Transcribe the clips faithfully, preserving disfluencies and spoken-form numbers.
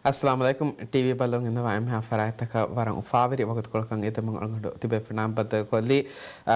އައްސަލާމު ޢަލައިކުމް. ޓީވީ ބައްލަވަން އިންނަވާ އެންމެހާ ފަރާތްތަކަށް ވަރަށް އުފާވެރި ވަގުތުކޮޅަކަށް އެދެމުން އަޅުގަނޑު ތިބޭފުޅުންނާ ބައްދަލުކޮށްލީ،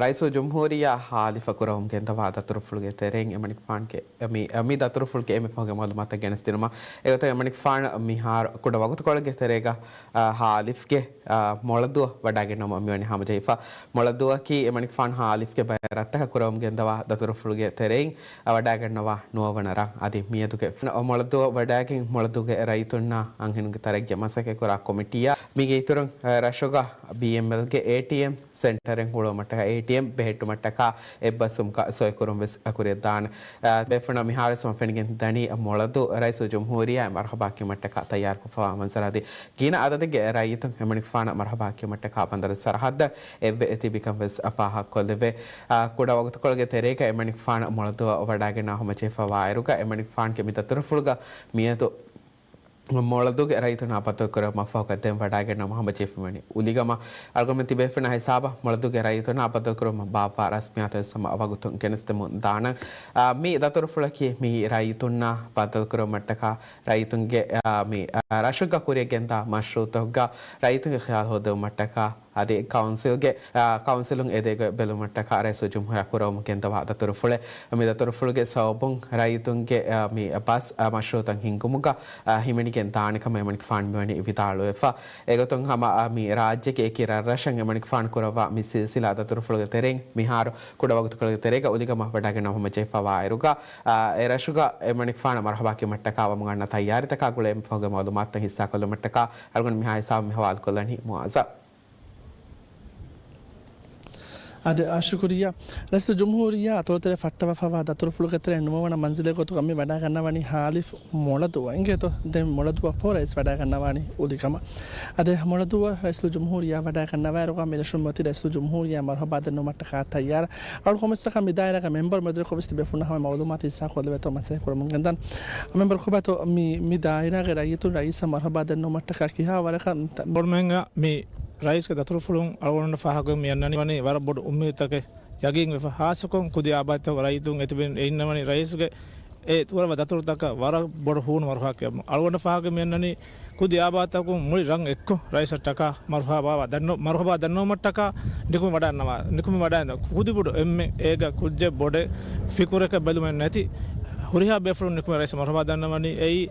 ރައީސުލްޖުމްހޫރިއްޔާ ހާލިފަ ކުރަމުން ގެންދަވާ ދަތުރުފުޅުގެ ތެރެއިން އެމަނިކުފާނުގެ މި، މި ދަތުރުފުޅުގެ އެންމެ ފަހުގެ މައުލޫމާތު ގެނެސްދިނުމަށް. އެގޮތަށް އެމަނިކުފާނު މިހާރު ކުޑަ ވަގުތުކޮޅެއްގެ ތެރޭގަ، އާ، ހާލިފްގެ، އާ، މޮޅަދުއަށް ވަޑާގެންނަވަމުން މިވަނީ ހަމަޖެހިފަ. މޮޅަދުއަކީ އެމަނިކުފާނު ހާލިފްގެ ބައެއް ރަށްތަކަށް ކުރަމުން ގެންދަވާ ދަތުރުފުޅުގެ ތެރެއިން ވަޑާގަންނަވާ ނުވަވަނަ ރަށް. އަދި މިއަދުގެ މޮޅަދުއަށް ވަޑާގެން މޮޅަދުގެ ރައްޔިތުންނާ އަންހެނުންގެ ތަރައްގީއަށް މަސައްކަތްކުރާ ކޮމިޓީއާ މީގެ އިތުރުން، އަ، ރަށުގަ ބީއެމްއެލްގެ އޭޓީއެމް ސެންޓަރެއް ހުޅުވުމަށްޓަކާ އޭޓީއެމް ބެހެއްޓުމަށްޓަކާ އެއްބަސްވުމަކަށް ސޮއިކުރުން ވެސް ކުރިއަށްދާނެ. އަ، ބޭފުޅުންނަށް މިހާރުވެސް ހަމަ ފެނިގެން ދަނީ މޮޅަދު ރައީސުލްޖުމްހޫރިއްޔާ މަރުހަބާ ކިޔުމަށްޓަކާ ތައްޔާރުކޮށްފަވާ މަންޒަރު އަދި ގިނަ އަދަދެއްގެ ރައްޔިތުން އެމަނިކުފާނަށް މަރުހަބާ ކިޔުމަށްޓަކާ ބަނދަރު ސަރަހައްދަށް އެއްވެ ތިބިކަން ވެސް ފާހަގަކޮށްލެވޭ. އާ، ކުޑަ ވަގުތުކޮޅުގެ ތެރޭގަ އެމަނިކުފާނަށް މޮޅަދުއަށް ވަޑާގެންނަވާ ހަމަޖެހިފަވާއިރުގަ އެމަނިކުފާނުގެ މި ދަތުރުފުޅުގަ މިއަދު މޮޅަދުގެ ރައްޔިތުންނާ ބައްދަލުކުރުމަށް ފަހުގަ ދެން ވަޑާގެންނަވާ ހަމަޖެހިފައިވަނީ އުލިގަމަށް. އަޅުގަނޑުމެން ތިބޭފުޅުންނާ ހިސާބަށް މޮޅަދުގެ ރައްޔިތުންނާ ބައްދަލުކުރުމަށް ބާއްވާ ރަސްމިއްޔާތު ވެސް ހަމަ ވަގުތުން ގެނެސްދެމުން ދާނަން. އާ، މި ދަތުރުފުޅަކީ މި ރައްޔިތުންނާ ބައްދަލުކުރުމަށްޓަކާ ރައްޔިތުންގެ، އާ، މި، އާ، ރަށުގަ ކުރިއަށް ގެންދާ މަޝްރޫއުތަކުގަ ރައްޔިތުންގެ ޚިޔާލު ހޯދެވުމަށްޓަކާ އަދި ކައުންސިލްގެ، އާ، ކައުންސިލުން އެދޭ ގޮތް ބެލުމަށްޓަކާ ރައީސުލްޖުމްހޫރިއްޔާ ކުރަމުން ގެންދަވާ ދަތުރުފުޅެއް. މި ދަތުރުފުޅުގެ ސަބަބުން ރައްޔިތުންގެ، އާ، މި ބަސް، އާ، މަޝްރޫއުތައް ހިންގުމުގަ، އާ، ހިމެނިގެން ދާނެ ކަމަށް އެމަނިކުފާނު މިވަނީ ވިދާޅުވެފަ. އެގޮތުން ހަމަ، އާ، މި ރާއްޖޭގެ އެކި ރަށްރަށަށް އެމަނިކުފާނު ކުރައްވާ މި ސިލްސިލާ ދަތުރުފުޅުގެ ތެރެއިން މިހާރު ކުޑަ ވަގުތުކޮޅުގެ ތެރޭގަ އުލިގަމަށް ވަޑާގެންނަވާ ހަމަޖެހިފަވާއިރުގަ، އާ، އެ ރަށުގަ އެމަނިކުފާނަށް މަރުހަބާ ކިޔުމަށްޓަކާ ވަމުން އަންނަ ތައްޔާރީތަކާ ގުޅޭ އެންމެ ފަހުގެ މައުލޫމާތުތައް ހިއްސާކޮށްލުމަށްޓަކާ އަޅުގަނޑު މިހާ ހިސާބުން މި ހަވާލުކޮށްލަނީ މުއާޒަށް. އާދެ، އާ، ޝުކުރިއްޔާ. ރައީސުލްޖުމްހޫރިއްޔާ އަތޮޅުތެރެ ފައްޓަވާފައިވާ ދަތުރުފުޅުގެ ތެރެއިން ނުވަވަނަ މަންޒިލެއް ގޮތުގަ މި ވަޑާގަންނަވަނީ ހާލިފް މޮޅަދު އިނގޭތޯ. ދެން މޮޅަދުއަށްފަހު ރައީސް ވަޑާގަންނަވާނީ އުލިގަމަށް. އަދި މޮޅަދުއަށް ރައީސުލްޖުމްހޫރިއްޔާ ވަޑާގަންނަވާއިރުގަ މި ރަށުން މިއޮތީ ރައީސުލްޖުމްހޫރިއްޔާ މަރުހަބާ ދެންނެވުމަށްޓަކާ ތައްޔާރަށް. އަޅުގަނޑު ކޮންމެސް ވަރަކަށް މި ދާއިރާގެ މެމްބަރު މެދުވެރިކޮށް ވެސް ތިބޭފުޅުންނާ ހަމަ މައުލޫމާތު ހިއްސާކޮށްލެވޭތޯ މަސައްކަތް ކުރަމުން ގެންދަން. މެމްބަރު ކޮބާތޯ މި، މި ދާއިރާގެ ރައްޔިތުން ރައީސަށް މަރުހަބާ ދެންނެވުމަށްޓަކާ ކިހާ ވަރަކަށް ބޮޑުމެންގަ މި ރައީސްގެ ދަތުރުފުޅުން އަޅުގަނޑު ފާހަގަ މި އަންނަނީ ވަނީ ވަރަށް ބޮޑު އުއްމީދުތަކެއް ޔަގީން ވެފަ، ހާއްސަކޮށް ކުދި އާބާދީތަކު ރައްޔިތުން އެތިބެން އެ އިންނަވަނީ ރައީސްގެ އެ ކުރައްވާ ދަތުރުތަކަށް ވަރަށް ބޮޑު ހޫނު މަރުހަބާ ކިޔަމުން. އަޅުގަނޑަށް ފާހަގަ މި އަންނަނީ ކުދި އާބާދީތަކުން މުޅި ރަށް އެއްކޮށް ރައީސަށްޓަކާ މަރުހަބާ ދަންނަ-، މަރުހަބާ ދަންނަވުމަށްޓަކާ ނިކުމެ ވަޑާންނަވާ، ނިކުމެ ވަޑާން ކުދި ބޮޑު އެންމެ އޭގަ ކުއްޖެއް ބޮޑެއް ފިކުރެކޭ ބެލުމެއް ނެތި ހުރިހާ ބޭފުޅުން ނިކުމެ ރައީސަށް މަރުހަބާ ދަންނަވަނީ. އެއީ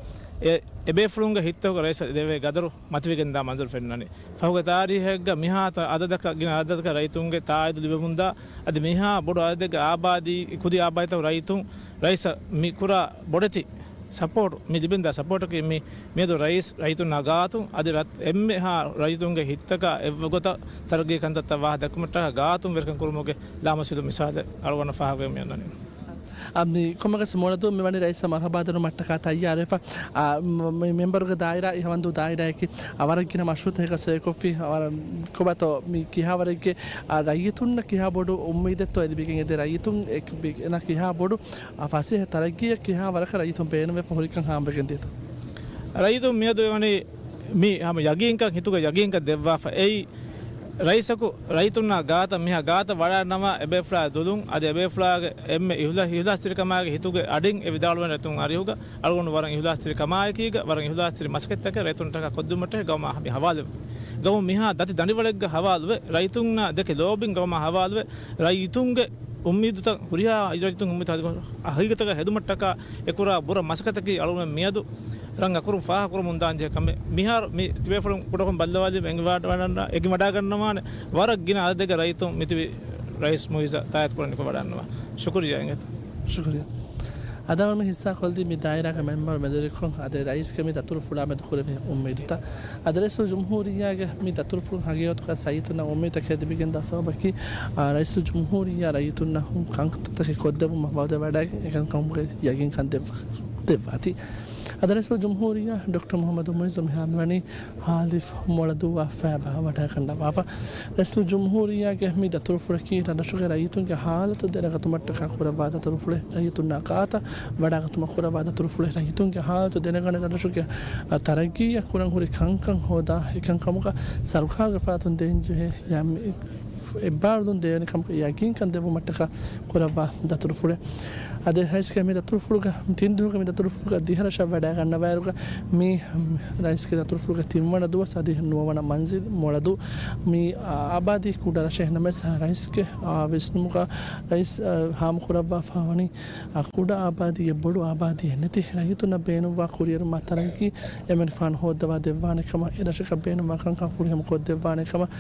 އެ، އެބޭފުޅުންގެ ހިތްތަކުގަ ރައީސަށް ދެވޭ ގަދަރު މަތިވެގެންދާ މަންޒަރު ފެންނަނީ. ފަހުގެ ތާރީހެއްގަ މިހާތަނަށް އަދަދަކަށް ގިނަ އަދަދަކަށް ރައްޔިތުންގެ ތާއީދު ލިބެމުންދާ، އަދި މިހާ ބޮޑު އަދަދެއްގެ އާބާދީ ކުދި އާބާދީތަކު ރައްޔިތުން ރައީސަށް މި ކުރާ ބޮޑެތި ސަޕޯޓް، މި ލިބެންދާ ސަޕޯޓަކީ މި މިއަދު ރައީސް ރައްޔިތުންނާ ގާތުން އަދި ރަށް އެންމެހާ ރައްޔިތުންގެ ހިތްތަކާ އެއްވަގުތަށް ތަރައްގީ ކަންތައްތައް ވާހަކަ ދެއްކުމަށްޓަކާ ގާތުން ވެރިކަން ކުރުމުގެ ލާމަސީދު މިސާލެއް އަޅުގަނޑަށް ފާހަގަވެ މި އަންނަނީ. އަ، މި ކޮންމެއަކަސް މޮޅަދޫ މި ވަނީ ރައީސަށް މަރުހަބާ ދެންނެވުމަށްޓަކާ ތައްޔާރުވެފަ. އަ، މ-، މި މެމްބަރުގެ ދާއިރާ އި ހަވަންދޫ ދާއިރާއަކީ، އަ، ވަރަށް ގިނަ މަޝްރޫއުތަކެއް ސޮއިކޮށްފި، އަ، ވަރަށް ކޮބާތޯ މި ކިހާވަރެއްގެ، އަ، ރައްޔިތުންނަށް ކިހާ ބޮޑު އުއްމީދެއްތޯ އެ ލިބިގެން އެދޭ؟ ރައްޔިތުން އެ-، ބި-، އޭނާ ކިހާ ބޮޑު، އަ، ފަސޭހަ ތަރައްގީއެއް ކިހާ ވަރަކަށް ރައްޔިތުން ބޭނުންވެފަ ހުރިކަން ހާމަވެގެން ދިޔަތޯ؟ ރައްޔިތުން މިއަދު އެވަނީ މި ހަމަ ޔަގީންކަން، ހިތުގެ ޔަގީންކަން ދެއްވާފަ. އެއީ ރައީސަކު ރައްޔިތުންނާ ގާތަށް މިހާ ގާތަށް ވަޑާންނަވާ އެބޭފުޅާ ދުލުން، އަދި އެބޭފުޅާގެ އެންމެ އިހުލާ-، އިހުލާސްތެރިކަމާގެ ހިތުގެ އަޑިން އެ ވިދާޅުވެ ރައްޔިތުން އަރިހުގަ އަޅުގަނޑު ވަރަށް އިހުލާސްތެރި ކަމާއެކީގަ، ވަރަށް އިހުލާސްތެރި މަސައްކަތްތަކެއް ރައްޔިތުންނަށްޓަކާ ކޮށްދިއުމަށްޓަކާ ގައުމާ މި ހަވާލުވެ. ގައުމު މިހާ ދަތި ދަނޑިވަޅެއްގަ ހަވާލުވެ، ރައްޔިތުންނާ ދެކެ ލޯބިން ގައުމާ ހަވާލުވެ، ރައްޔިތުންގެ އުއްމީދުތައް ހުރިހާ ރައްޔިތުން އުއްމީދު ހަގީގަތަކަށް ހެދުމަށްޓަކާ އެކުރާ ބުރަ މަސައްކަތަކީ އަޅުގަނޑު މިއަދު ރަނގަކުރުން ފާހަގަކުރަމުން ދާންޖެހޭ ކަމެއް. މިހާރު މި ތިބޭފުޅުން ކުޑަކޮށް ބައްލަވާލީމަ އެނގިވަޑަ-، ވަޑަން-، އެނގިވަޑާގަންނަވާނެ ވަރަށް ގިނަ އަދަދެއްގެ ރައްޔިތުން މިތިބި ރައީސް މުއިއްޒަށް ތާއީދުކުރަން ނިކުމެވަޑަންނަވާ. ޝުކުރިއްޔާ އިނގޭތަ؟ ޝުކުރިއްޔާ. އަދި އަޅުގަނޑު ހިއްސާކޮށްލީ މި ދާއިރާގެ މެމްބަރު މެދުވެރިކޮށް އަދި ރައީސްގެ މި ދަތުރުފުޅާ މެދު ކުރެވޭ އުއްމީދުތައް. އަދި ރައީސުލްޖުމްހޫރިއްޔާގެ މި ދަތުރުފުޅުން ހަގީގަތުގަ ރައްޔިތުންނަށް އުއްމީދުތަކެއް ލިބިގެންދާ ސަބަބަކީ، އާ، ރައީސުލްޖުމްހޫރިއްޔާ ރައްޔިތުންނަށް ކަންތައްތަކެއް ކޮށްދެއްވުމަށް ވައުދެއް ވަޑައިގެން އެކަންކަމުގެ ޔަގީންކަން ދެއްވަ-، ދެއްވާތީ. އަދި ރައީސުލްޖުމްހޫރިއްޔާ ޑޮކްޓަރ މުޙައްމަދު މުޢިއްޒު މިހާރު މިވަނީ ހާލިފް މޮޅަދޫއަށް ފައިބާ ވަޑައިގަންނަވާފަ. ރައީސުލްޖުމްހޫރިއްޔާގެ މި ދަތުރުފުޅަކީ ރަށްރަށުގެ ރައްޔިތުންގެ ހާލަތު ދެނެގަތުމަށްޓަކާ ކުރައްވާ ދަތުރުފުޅެއް، ރައްޔިތުންނާ ގާތަށް ވަޑައިގަތުމަށް ކުރައްވާ ދަތުރުފުޅެއް، ރައްޔިތުންގެ ހާލަތު ދެނެގަނެ ރަށްރަށުގެ، އަ، ތަރައްގީއަށް ކުރަން ހުރި ކަންކަން ހޯދާ އެކަންކަމުގަ ސަރުކާރުގެ ފަރާތުން ދޭންޖެހޭ ޔަ-، މި-، އެއްބާރުލުން ދޭނެ ކަމަކަށް ޔަގީންކަން ދެއްވުމަށްޓަކާ ކުރައްވާ ދަތުރުފުޅެއް. އަދި ރައީސްގެ މި ދަތުރުފުޅުގަ ތިން ދުވަހުގެ މި ދަތުރުފުޅުގަ ދިހަ ރަށަށް ވަޑައިގަންނަވާއިރުގަ މި ރައީސްގެ ދަތުރުފުޅުގެ ތިންވަނަ ދުވަސް އަދި ނުވަވަނަ މަންޒިލް މޮޅަދޫ. މި އާ، އާބާދީ ކުޑަ ރަށެއް ނަމަވެސް ރައީސްގެ، އާ، ވިސްނުމުގަ ރައީސް، އާ، ހާމަކުރައްވާފަ ވަނީ، އާ، ކުޑަ އާބާދީއެއް ބޮޑު އާބާދީއެއް ނެތި ރައްޔިތުންނަށް ބޭނުންވާ ކުރިއެރުމާ ތަރައްގީ އެންމެން ފާން ހޯއްދަވާ ދެއްވާނެ ކަމަށް، އެ ރަށަކަށް ބޭނުންވާ ކަންކަން ފުރިހަމަ ކޮށްދެއްވާނެ ކަމަށް،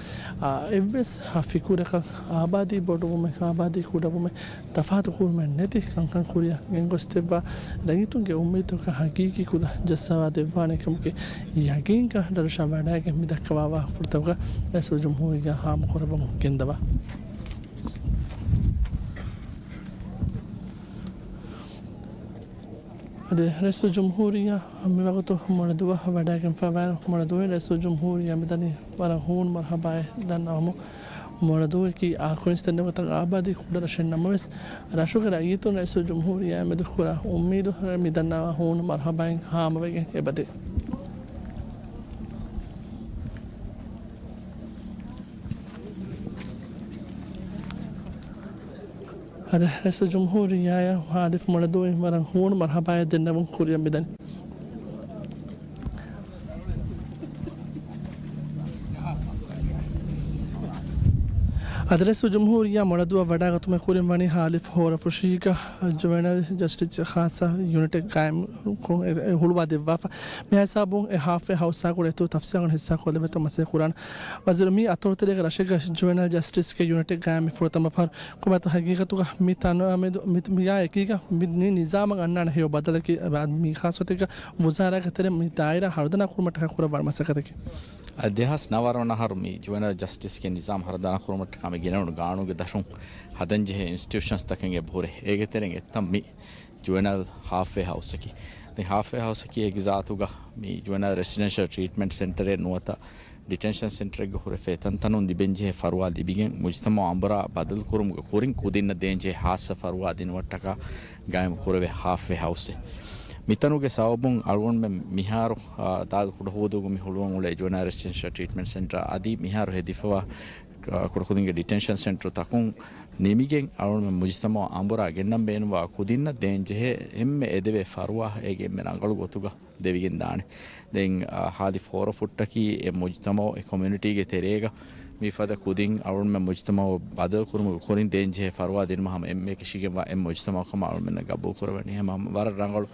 އާ، އެއްވެސް ފިކުރަކަށް އާބާދީ ބޮޑުވުމެއް، އާބާދީ ކުޑަވުމެއް، ތަފާތު ކުރުމެއް ނެތި ކަންކަން ކުރިއަށް ގެންގޮސްދެއްވާ، ރައްޔިތުންގެ އުއްމީދުތަކަށް ހަގީގީ ކުލަ ޖައްސަވާ ދެއްވާނެ ކަމުގެ ޔަގީންކަން ރަށަށް ވަޑައިގެން މި ދައްކަވާ ވާހަކަފުޅުތަކުގަ ރައީސުލްޖުމްހޫރިއްޔާ ހާމަކުރައްވަމުން ގެންދަވާ. އަދި ރައީސުލްޖުމްހޫރިއްޔާ މިވަގުތު މޮޅަދޫއަށް ވަޑައިގެންފަވާއިރު، މޮޅަދޫއިން ރައީސުލްޖުމްހޫރިއްޔާ މިދަނީ ވަރަށް ހޫނު މަރުހަބާއެއް ދަންނަވަމުން. މޮޅަދޫއަކީ އާ ކުރިންސް ދެންނެވި ގޮތަށް އާބާދީ ކުޑަ ރަށެއް ނަމަވެސް، ރަށުގެ ރައްޔިތުން ރައީސުލްޖުމްހޫރިއްޔާ މެދު ކުރާ އުއްމީދު މިދަންނަވާ ހޫނު މަރުހަބާއިން ހާމަވެގެން އެބަދޭ. އަދި ރައީސުލްޖުމްހޫރިއްޔާއަށް ހާލިފް މޮޅަދޫއިން ވަރަށް ހޫނު މަރުހަބާއެއް ދެންނެވުން ކުރިއަށް މިދަނީ. އަދި ރައީސުލްޖުމްހޫރިއްޔާ މޮޅަދޫއަށް ވަޑައިގަތުމުގެ ކުރިން ވަނީ ހާލިފް ހޯރަފުށީގަ ޖުވެނައިލް ޖަސްޓިސް ޚާއްޞަ ޔުނިޓެއް ގާއިމްކޮށް އެ، އެ ހުޅުވާ ދެއްވާފަ. މި ހިސާބުން އެ ހާލްފްވޭ ހައުސްއާ ގުޅޭ އެތުރު ތަފްސީލް ހިއްސާ ކޮށްލެވޭތޯ މަސައްކަތް ކުރާނަ. ވަޒީރު މި އަތޮޅުތެރޭގަ ރަށެއްގަ ޖުވެނައިލް ޖަސްޓިސްގެ ޔުނިޓެއް ގާއިމް ފުރަތަމަ ފަހަރު ކޮބާތޯ ހަގީގަތުގަ މި ތަނާމެދު މި، މިއާ އެކީގަ މި، މި ނިޒާމަށް އަންނާނެ ހެޔޮ ބަދަލަކީ، މި ޚާއްޞަތެއްގަ ވުޒާރާގެ ތެރެ މި ދާއިރާ ހަރުދަނާ ކުރުމަށްޓަކާ ކުރައްވާ މަސައްކަތަކީ. އަދި ދެހާސް ނަވަ ވަނަ އަހަރު މި ޖުވެނައިލް ޖަސްޓިސްގެ ނިޒާމް ހަރުދަނާ ކުރުމަށްޓަކާ މި ގެނެވުނު ގާނޫނުގެ ދަށުން ހަދަންޖެހޭ އިންސްޓިޓިއުޝަންސް ތަކެއް އެބަހުރޭ. އޭގެ ތެރެއިން އެއްތަން މި ޖުވެނައިލް ހާލްފްވޭ ހައުސަކީ. ދެން ހާލްފްވޭ ހައުސަކީ އޭގެ ޒާތުގަ މި ޖުވެނައިލް ރެސިޑެންޝަލް ޓްރީޓްމަންޓް ސެންޓަރެއް ނުވަތަ ޑިޓެންޝަން ސެންޓަރެއްގަ ހުރެފަ އެތަންތަނުން ލިބެންޖެހޭ ފަރުވާ ލިބިގެން މުޖުތަމަޢު އަނބުރާ ބަދަލުކުރުމުގެ ކުރިން ކުދިންނަށް ދޭންޖެހޭ ހާއްސަ ފަރުވާ ދިނުމަށްޓަކާ ގާއިމް ކުރެވޭ ހާލްފްވޭ ހައުސްއެއް. މިތަނުގެ ސަބަބުން އަޅުގަނޑުމެން މިހާރު، އާ، ދާދަ ކުޑަހުވަދޫގަ މި ހުޅުވަން އުޅޭ ޖުވެނައިލް ރެސިޑެންޝަލް ޓްރީޓްމަންޓް ސެންޓަރ އަދި މިހާރު ހެދިފަވާ، އާ، ކުޑަކުދިންގެ ޑިޓެންޝަން ސެންޓަރު ތަކުން ނިމިގެން އަޅުގަނޑުމެން މުޖުތަމަޢު އަނބުރާ ގެންނަން ބޭނުންވާ ކުދިންނަށް ދޭންޖެހޭ އެންމެ އެދެވޭ ފަރުވާ އޭގެ އެންމެ ރަނގަޅު ގޮތުގަ ދެވިގެން ދާނެ. ދެން، އާ، ހާލިފް ހޯރަފުށްޓަކީ އެ މުޖުތަމަޢު، އެ ކޮމިއުނިޓީގެ ތެރޭގަ މިފަދަ ކުދިން އަޅުގަނޑުމެން މުޖުތަމަޢު ބަދަލުކުރުމުގެ ކުރިން ދޭންޖެހޭ ފަރުވާ ދިނުމަށް ހަމަ އެންމެ ކިށިގެންވާ އެއް މުޖުތަމަޢު ކަމަށް އަޅުގަނޑުމެންނަށް ގަބޫލުކުރެވެނީ. ހަމަ ވަރަށް ރަނގަޅު،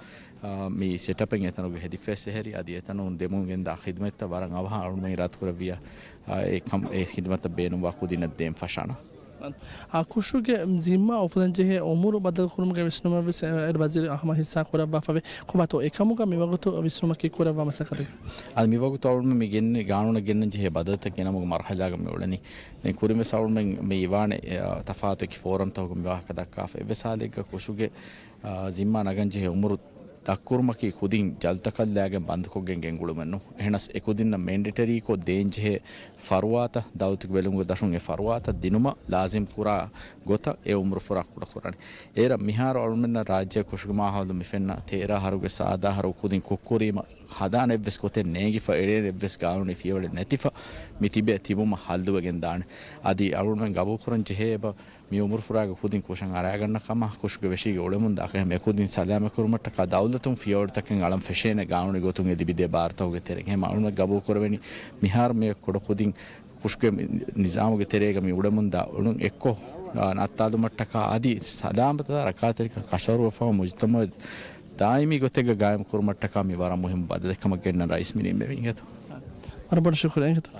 އާ، މި ސެޓަޕެއް އެތަނުގެ ހެދިފައިސް އެހެރި، އަދި އެތަނުން ދެމުން ގެންދާ ޚިދުމަތްތައް ވަރަށް އަވަހަށް އަޅުގަނޑުމެން އިރާދަކުރެއްވިޔާ، އާ، އެ ކަމް، އެ ޚިދުމަތަށް ބޭނުންވާ ކުދިންނަށް ދޭން ފަށާނަން. އާ، ކުށުގެ ޒިންމާ އުފުލަންޖެހޭ އުމުރު ބަދަލުކުރުމުގެ ވިސްނުމަށްވެސް އެ، އެ ވަޒީރު އަހަރުމެން ހިއްސާ ކުރައްވާފަވޭ. ކޮބާތޯ އެކަމުގަ މިވަގުތު ވިސްނުމަކީ ކުރައްވާ މަސައްކަތެއް؟ އަދި މިވަގުތު އަޅުގަނޑުމެން މި ގެންނެ ގާނޫނަށް ގެންނަން ޖެހޭ ބަދަލުތައް ގެނަމުގެ މަރުހަލާގަ މި އުޅެނީ. ދެން ކުރިންވެސް އަޅުގަނޑުމެން މި އިވާނެ، އެ، ތަފާތު އެކި ފޯރަމްތަކުގަ މި ވާހަކަ ދައްކާފަ. އެއްވެސް ހާލެއްގަ ކުށުގެ، އާ، ޒިންމާ ނަގަން ޖެހޭ އުމުރު ދަށްކުރުމަކީ ކުދިން ޖަލުތަކަށްލާގެން ބަންދުކޮށްގެން ގެންގުޅުމެއް ނޫން. އެހެނަސް އެކުދިންނަށް މެންޑެޓަރީކޮށް ދޭންޖެހޭ ފަރުވާތައް، ދައުލަތުގެ ބެލުމުގެ ދަށުން އެ ފަރުވާތައް ދިނުމަށް ލާޒިމް ކުރާ ގޮތަށް އެ އުމުރު ފުރާ ކުޑަކުރާނެ. އޭރަށް މިހާރު އަޅުމެންނަށް ރާއްޖޭ ކުށުގެ މާހައުލު މި ފެންނަ ތޭރަ އަހަރުގެ ސާދަ އަހަރު ކުދިން ކުށްކުރީމަ ހަދާނެ އެއްވެސް ގޮތެއް ނޭނގިފަ، އެޅޭނެ އެއްވެސް ގާނޫނީ ފިޔަވަޅެއް ނެތިފަ މި ތިބޭ ތިބުމަށް ހައްލުވެގެން ދާނެ. އަދި އަޅުމެން ގަބޫލުކުރަން ޖެހޭ އެބަ މި އުމުރު ފުރާގެ ކުދިން ކުށަށް އަރާގަންނަ ކަމަށް، ކުށުގެ ވެށީގެ އުޅެމުންދާ ކަހަލަ އެ ކުދިން ސަލާމަތް ކުރުމަށްޓަކާ ދައުލަތުން ފިޔަވަޅުތަކެއް އަޅަން ފެށޭނެ ގާނޫނީ ގޮތުން އެ ލިބިދޭ ބާރުތަކުގެ ތެރެއިން. އެހެން އަޅުމެން ގަބޫލުކުރެވެނީ މިހާރު މި ކުޑަކުދިން ކުށުގެ ނިޒާމުގެ ތެރޭގަ މި އުޅެމުންދާ އުޅުން އެއްކޮށް، އާ، ނައްތާލުމަށްޓަކާ އަދި ސަލާމަތަށް ރައްކާތެރިކަން ކަށަވަރުވެފަ މުޖުތަމަޢު ދާއިމީ ގޮތެއްގަ ގާއިމް ކުރުމަށްޓަކާ މި ވަރަށް މުހިއްމު ބަދަލެއް ކަމަށް ގެންނަން ރައީސް މި ނިންމެވި އިނގޭތޯ. ވަރަށް ބޮޑަށް ޝުކުރިއްޔާ އިނގޭތޯ.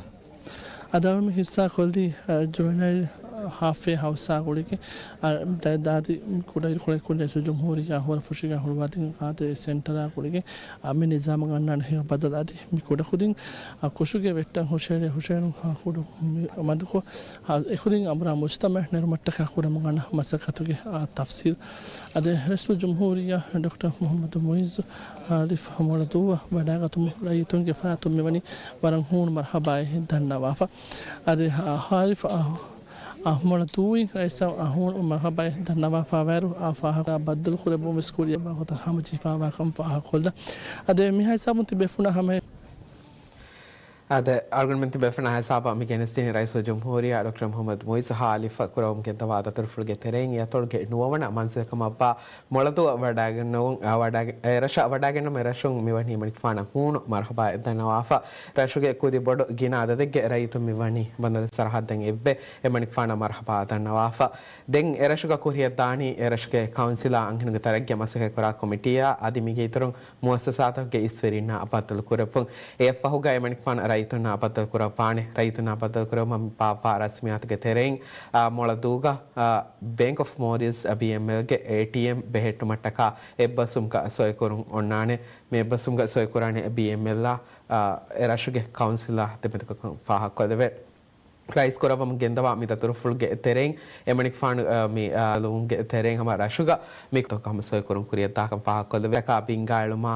އަދި އަޅުމެން ހިއްސާ ކޮށްލީ، އަ، ޖުވެނައިލް ހާލްފްވޭ ހައުސްއާ ގުޅިގެން، އަ، ދާ-، ދާދި ކުޑަ ކުޑަ ކުޑަ ރައީސުލް ޖުމްހޫރިއްޔާ ހޯރަފުށީގަ ހުޅުވާދިން އާދެ ސެންޓަރާ ގުޅިގެން، އަ، މި ނިޒާމަށް އަންނާނެ ހެޔޮ ބަދަލު އަދި މި ކުޑަކުދިން، އަ، ކުށުގެ ވެއްޓަށް ހުށައެޅޭ ހުށައެޅުން ހާ ކުޑަ މި މަދުކޮށް، އަ، އެކުދިން އަނބުރާ މުޖުތަމަޢެއް ނެރުމަށްޓަކާ ކުރަމުން އަންނަ މަސައްކަތުގެ، އަ، ތަފްސީލް. އަދި ރައީސުލް ޖުމްހޫރިއްޔާ ޑޮކްޓަރ މުޙައްމަދު މުޢިއްޒު ހާލިފް މޮޅަދޫއަށް ވަޑައިގަތުމުން ރައްޔިތުންގެ ފަރާތުން މިވަނީ ވަރަށް ހޫނު މަރުޙަބާއެއް ދަންނަވާފަ. އަދި ހާ-، ހާލިފް އަ-، އަ، މޮޅަދޫއިން ރައީސަށް އަ، ހޫނު މަރުޙަބާއެއް ދަންނަވާފަވާއިރު، އާ ފާހަގަ ބައްދަލުކުރެއްވުން ވެސް ކުރިއަށް ވާގޮތަށް ހަމަޖެހިފަވާކަން ފާހަގަކޮށްލަން. އަދި މިހާ ހިސާބުން ތިބޭފުޅުންނަށް ހަމަ އާދެ، އަޅުގަނޑުމެން ތިބޭފުޅުންނާ ހިސާބަށް މި ގެނެސްދިނީ ރައީސުލްޖުމްހޫރިއްޔާ ޑޮކްޓަރ މުޙައްމަދު މުޢިއްޒު ހާލިފަށް ކުރައްވަމުން ގެންދަވާ ދަތުރުފުޅުގެ ތެރެއިން އެއަތޮޅުގެ ނުވަވަނަ މަންޒިލަކަމަށްވާ މޮޅަދޫ ވަޑައިގަންނަވަން، އާ، ވަޑައި-، އެ ރަށަށް ވަޑައިގެންނަވަން އެ ރަށުން މިވަނީ އެމަނިކުފާނަށް ހޫނު މަރުޙަބާ ދަންނަވާފަ. ރަށުގެ ކުދި ބޮޑު ގިނަ އަދަދެއްގެ ރައްޔިތުން މިވަނީ ބަނދަރު ސަރަޙައްދަށް އެއްވެ އެމަނިކުފާނަށް މަރުޙަބާ ދަންނަވާފަ. ދެން އެރަށުގަ ކުރިއަށްދާނީ އެރަށުގެ ކައުންސިލާ އަންހެނުންގެ ތަރައްގީ މަސައްކަތްކުރާ ކޮމިޓީއާ އަދި މީގެ އިތުރުން މުއައްސަސާތަކުގެ އިސްވެރިންނާ ބައްދަލުކުރެއްވުން. އެއަށްފަހުގަ އެމަނިކުފާނު ރައްޔިތުންނާ ބައްދަލުކުރައްވާނެ. ރައްޔިތުންނާ ބައްދަލުކުރެއްވުމަށް ބާއްވާ ރަސްމިއްޔާތުގެ ތެރެއިން، އާ، މޮޅަދޫގަ، އާ، ބޭންކް އޮފް މޯލްޑިވްސް، އާ، ބީއެމްއެލްގެ އޭޓީއެމް ބެހެއްޓުމަށްޓަކާ އެއްބަސްވުމުގަ ސޮއިކުރުން އޮންނާނެ. މި އެއްބަސްވުމުގަ ސޮއިކުރާނެ ބީއެމްއެލްއާ، އާ، އެ ރަށުގެ ކައުންސިލާ ދެމެދުކަން ފާހަގަކޮށްލެވޭ. ރައީސް ކުރައްވަމުން ގެންދަވާ މި ދަތުރުފުޅުގެ ތެރެއިން އެމަނިކުފާނު، އަ، މި، އަ، ލުމުގެ ތެރެއިން ހަމަ ރަށުގަ މި ތޮކަ ހަމަ ސޮއިކުރުން ކުރިއަށްދާކަން ފާހަގަކޮށްލެވޭ. އަކާ ބިންގާއެޅުމާ،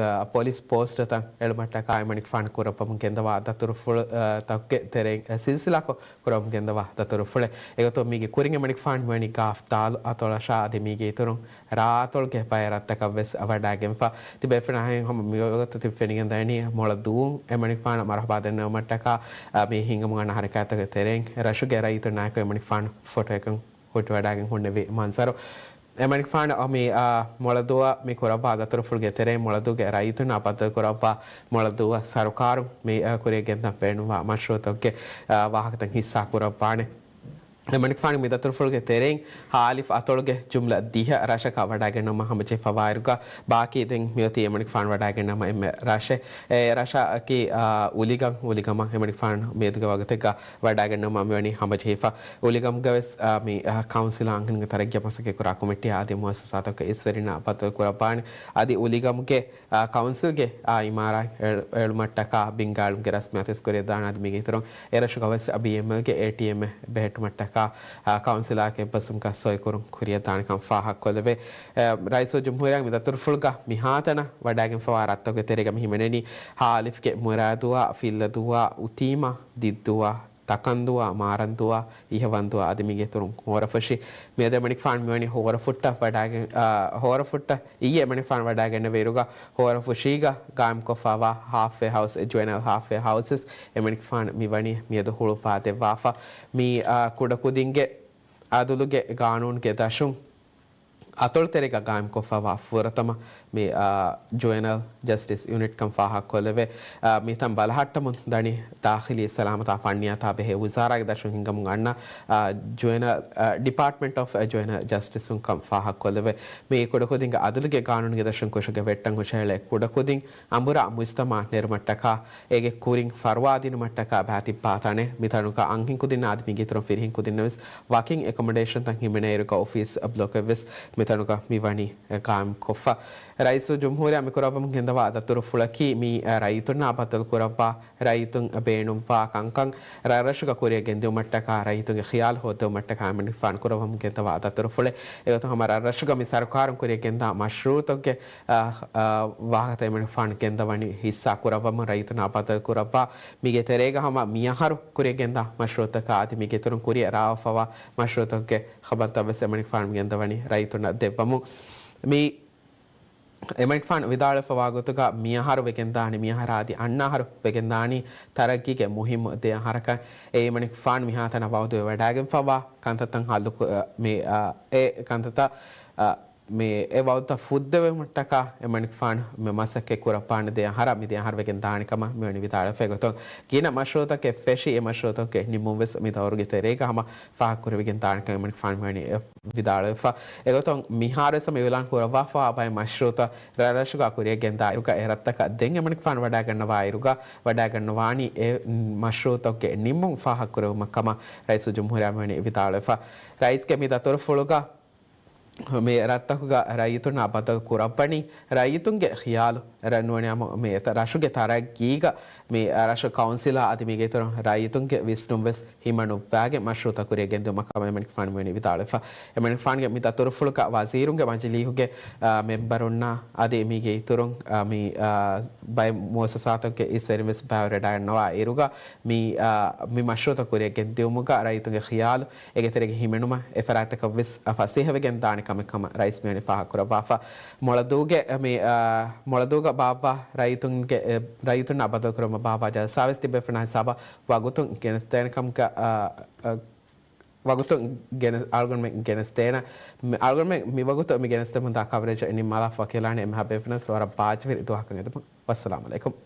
އަ، ޕޮލިސް ޕޯސްޓަތައް އެޅުމަށްޓަކާ އެމަނިކުފާނު ކުރައްވަމުން ގެންދަވާ ދަތުރުފުޅު، އަ، ތަކުގެ ތެރެއިން، އަ، ސިލްސިލާކޮށް ކުރައްވަމުން ގެންދަވާ ދަތުރުފުޅެއް. އެގޮތުން މީގެ ކުރިން އެމަނިކުފާނު މިވަނީ ގާފް ދާލު އަތޮޅަށާ އަދި މީގެ އިތުރުން ރާއަތޮޅުގެ ބައެއް ރަށްތަކަށް ވެސް ވަޑައިގެންފަ. ތިބޭފުޅުންނާ ހަމަ މިވަގުތު ތި ފެނިގެންދަނީ މޮޅަދޫން އެމަނިކުފާނަށް މަރުޙަބާ ދަންނަވުމަށްޓަކާ، އަ، މި ހިނގަމުން އަންނަ ހަރަކާތްތަކުގެ ތެރެއިން ރަށުގެ ރައްޔިތުންނާއެކު އެމަނިކުފާނު ފޮޓޯއަކަށް ހުއްޓިވަޑައިގެން ހުންނެވި މަންޒަރު. އެމަނިކުފާނު މި، އަ، މޮޅަދޫއަށް މި ކުރައްވާ ދަތުރުފުޅުގެ ތެރެއިން މޮޅަދޫގެ ރައްޔިތުންނާ ބައްދަލުކުރައްވާ މޮޅަދޫއަށް ސަރުކާރުން މި، އަ، ކުރިއަށް ގެންދަން ބޭނުންވާ މަޝްރޫޢުތަކުގެ، އަ، ވާހަކަތައް ހިއްސާ ކުރައްވާނެ. އެމަނިކުފާނު މި ދަތުރުފުޅުގެ ތެރެއިން ހާލިފް އަތޮޅުގެ ޖުމްލަ ދިހަ ރަށަކަށް ވަޑައިގެންނަވުމަށް ހަމަޖެހިފަވާއިރުގަ، ބާކީ ދެން މިއޮތީ އެމަނިކުފާނު ވަޑައިގެންނަވަން އެންމެ ރަށެއް. އެ ރަށަކީ، އާ، އުލިގަން، އުލިގަމަށް އެމަނިކުފާނު މިއަދުގެ ވަގުތެއްގަ ވަޑައިގެންނަވުމަށް މިވަނީ ހަމަޖެހިފަ. އުލިގަމުގަ ވެސް، އާ، މި، އާ، ކައުންސިލާ އަންހެނުންގެ ތަރައްގީއަށް މަސައްކަތްކުރާ ކޮމިޓީއާ އަދި މުއައްސަސާތަކުގެ އިސްވެރިންނާ ބައްދަލުކުރައްވާނެ. އަދި އުލިގަމުގެ އާ، ކައުންސިލްގެ، އާ، އިމާރާތް އެޅު-، އެޅުމަށްޓަކާ ބިންގާއެޅުމުގެ ރަސްމިއްޔާތު ވެސް ކުރިއަށްދާނެ. އަދި މީގެ އިތުރުން އެރަށުގަ ވެސް ބީއެމްއެލްގެ އޭޓީއެމް ބެހެއްޓުމަށްޓަކާ، އާ، ކައުންސިލާއެކު އެއްބަސްވުމަކަށް ސޮއިކުރުން ކުރިއަށްދާނެކަން ފާހަގަކޮށްލެވޭ. އާ، ރައީސުލްޖުމްހޫރިއްޔާ މި ދަތުރުފުޅުގަ މިހާތަނަށް ވަޑައިގެންފަވާ ރަށްތަކުގެ ތެރޭގަ މި ހިމެނެނީ ހާލިފްގެ މުރާދުވާ، ފިއްލަދުވާ، އުތީމާ، ދިއްދުވާ، ތަކަންދުވާ، މާރަންދުވާ، އިހަވަންދުވާ އަދި މީގެ އިތުރުން ހޯރަފުށި. މިއަދު އެމަނިކުފާނު މިވަނީ ހޯރަފުއްޓަށް ވަޑައިގެން، އާ، ހޯރަފުއްޓަށް އިއްޔެ އެމަނިކުފާނު ވަޑައިގެންނެވި އިރުގަ ހޯރަފުށީގަ ގާއިމްކޮށްފަވާ ހާފްވޭ ހައުސް، ޖުވެނައިލް ހާފްވޭ ހައުސް ވެސް އެމަނިކުފާނު މިވަނީ މިއަދު ހުޅުފާ ދެއްވާފަ. މި، އާ، ކުޑަކުދިންގެ އަދުލުގެ ގާނޫނުގެ ދަށުން އަތޮޅުތެރޭގަ ގާއިމްކޮށްފަވާ ފުރަތަމަ މި، އާ، ޖުވެނައިލް ޖަސްޓިސް ޔުނިޓްކަން ފާހަގަކޮށްލެވޭ. އާ، މިތަން ބަލަހައްޓަމުން ދަނީ ދާޚިލީ ސަލާމަތާ ފަންނިޔާތާ ބެހޭ ވުޒާރާގެ ދަށުން ހިނގަމުން އަންނަ، އާ، ޖުވެނަ-، އާ، ޑިޕާޓްމަންޓް އޮފް ޖުވެނައިލް ޖަސްޓިސުން ކަން ފާހަގަކޮށްލެވޭ. މި ކުޑަކުދިންގެ އަދުލުގެ ގާނޫނުގެ ދަށުން ކުށުގެ ވެއްޓަށް ހުށަހެޅޭ ކުޑަކުދިން އަނބުރާ މުޖްތަމަޢަށް ނެރުމަށްޓަކާ އޭގެ ކުރިން ފަރުވާ ދިނުމަށްޓަކާ ބައިތިއްބާ ތަނެއް. މިތަނުގަ އަންހެން ކުދިންނާ އަދި މީގެ އިތުރުން ފިރިހެން ކުދިންނަށް ވެސް ވަކިން އެކޮމޮޑޭޝަންތައް ހިމެނޭއިރުގަ އޮފީސް ބްލޮކެއް ވެސް މިތަނުގަ މިވަނީ ގާއިމްކޮށްފަ. ރައީސުލްޖުމްހޫރިއްޔާ މިކުރައްވަމުން ގެންދަވާ ދަތުރުފުޅަކީ މި ރައްޔިތުންނާ ބައްދަލުކުރައްވާ، ރައްޔިތުން ބޭނުންވާ ކަންކަން ރަށްރަށުގަ ކުރިއަށް ގެންދިއުމަށްޓަކާ ރައްޔިތުންގެ ޚިޔާލު ހޯއްދެވުމަށްޓަކާ އެމަނިކުފާނު ކުރައްވަމުން ގެންދަވާ ދަތުރުފުޅެއް. އެގޮތުން ހަމަ ރަށްރަށުގަ މި ސަރުކާރުން ކުރިއަށް ގެންދާ މަޝްރޫޢުތަކުގެ އާ، އާ، ވާހަކަތައް އެމަނިކުފާނު ގެންދަވަނީ ހިއްސާ ކުރައްވަމުން ރައްޔިތުންނާ ބައްދަލުކުރައްވާ. މީގެ ތެރޭގަ ހަމަ މިއަހަރު ކުރިއަށް ގެންދާ މަޝްރޫޢުތަކާ އަދި މީގެ އިތުރުން ކުރިއަށް ރާވާފަވާ މަޝްރޫޢުތަކުގެ ޚަބަރުތައް ވެސް އެމަނިކުފާނު ގެންދަވަނީ ރައްޔިތުންނަށް ދެއްވަމުން. މި އެމަނިކުފާނު ވިދާޅުވެފަވާ ގޮތުގަ މިއަހަރު ވެގެންދާނީ، މިއަހަރާ އަދި އަންނަ އަހަރު ވެގެންދާނީ ތަރައްގީގެ މުހިއްމު ދެ އަހަރަކަށް. އެ އެމަނިކުފާނު މިހާތަނަށް ވައުދުވެ ވަޑައިގެންފަވާ ކަންތައްތައް ހައްލު ކު-، މި، އާ، އެ ކަންތައްތައް، އާ، މި އެ ވައުދުތައް ފުއްދެވުމަށްޓަކާ އެމަނިކުފާނު މި މަސައްކަތް ކުރައްވާނެ ދެ އަހަރަށް، މި ދެ އަހަރު ވެގެން ދާނެ ކަމަށް މިވަނީ ވިދާޅުވެފަ. އެގޮތުން ގިނަ މަޝްރޫޢުތަކެއް ފެށި، އެ މަޝްރޫޢުތަކުގެ ނިންމުން ވެސް މި ދައުރުގެ ތެރޭގަ ހަމަ ފާހަގަކުރެވިގެން ދާނެ ކަމަށް އެމަނިކުފާނު މިވަނީ ވިދާޅުވެފަ. އެގޮތުން މިހާރުވެސް މި އިޢުލާން ކުރައްވާފަވާ ބައެއް މަޝްރޫޢުތައް ރަށްރަށުގަ ކުރިއަށް ގެންދާ އިރުގަ އެ ރަށްތަކަށް ދެން އެމަނިކުފާނު ވަޑައިގަންނަވާ އިރުގަ ވަޑައިގަންނަވާނީ އެ މަޝްރޫޢުތަކުގެ ނިންމުން ފާހަގަކުރެވުމަށް ކަމަށް ރައީސުލްޖުމްހޫރިއްޔާ މިވަނީ ވިދާޅުވެފަ. ރައީސްގެ މި ދަތުރުފުޅުގަ މި ރަށްތަކުގަ ރައްޔިތުންނާ ބައްދަލު ކުރައްވަނީ ރައްޔިތުންގެ ޚިޔާލު ރަންވަނި ހަމަ މި ރަށުގެ ތަރައްގީގަ މި ރަށު ކައުންސިލާ އަދި މީގެ އިތުރުން ރައްޔިތުންގެ ވިސްނުން ވެސް ހިމަނުއްވާގެން މަޝްރޫޢުތައް ކުރިއަށް ގެންދިއުމަށް ކަމަށް އެމަނިކުފާނު މިވަނީ ވިދާޅުވެފަ. އެމަނިކުފާނުގެ މި ދަތުރުފުޅުގަ ވަޒީރުންގެ މަޖިލީހުގެ، އާ، މެމްބަރުންނާ އަދި މީގެ އިތުރުން، އާ، މި، އާ، ބައެއް މުއައްސަސާތަކުގެ އިސްވެރިން ވެސް ބައިވެރިވެވަޑައިގަންނަވާ އިރުގަ މި، އާ، މި މަޝްރޫޢުތައް ކުރިއަށް ގެންދިއުމުގަ ރައްޔިތުންގެ ޚިޔާލު އޭގެ ތެރޭގަ ހިމެނުމަށް އެ ފަރާތްތަކަށް ވެސް ފަސޭހަވެގެން ދާނެ ކަމެއް ކަމަށް ރައީސް މިވަނީ ފާހަގަކުރައްވާފަ. މޮޅަދޫގެ މި، އާ، މޮޅަދޫގަ ބާއްވާ ރައްޔިތުންގެ، އެ، ރައްޔިތުންނާ ބައްދަލުކުރުމަށް ބާއްވާ ޖަލްސާވެސް ތިބޭފުޅުންނާ ހިސާބަށް ވަގުތުން ގެނެސްދޭނެ ކަމުގަ، އާ، އާ، ވަގުތުން ގެނެސް، އަޅުގަނޑުމެން ގެނެސްދޭނެ، މި، އަޅުގަނޑުމެން މި ވަގުތު މި ގެނެސްދެމުންދާ ކަވަރޭޖަށް ނިންމާލާފަ ކިޔާލާނެ. އެންމެހާ ބޭފުޅުންނަށް ވަރަށް ބާއްޖަވެރި ދުވަހަކަށް އެދުމަށް. ވައްސަލާމް އަލައިކުމް.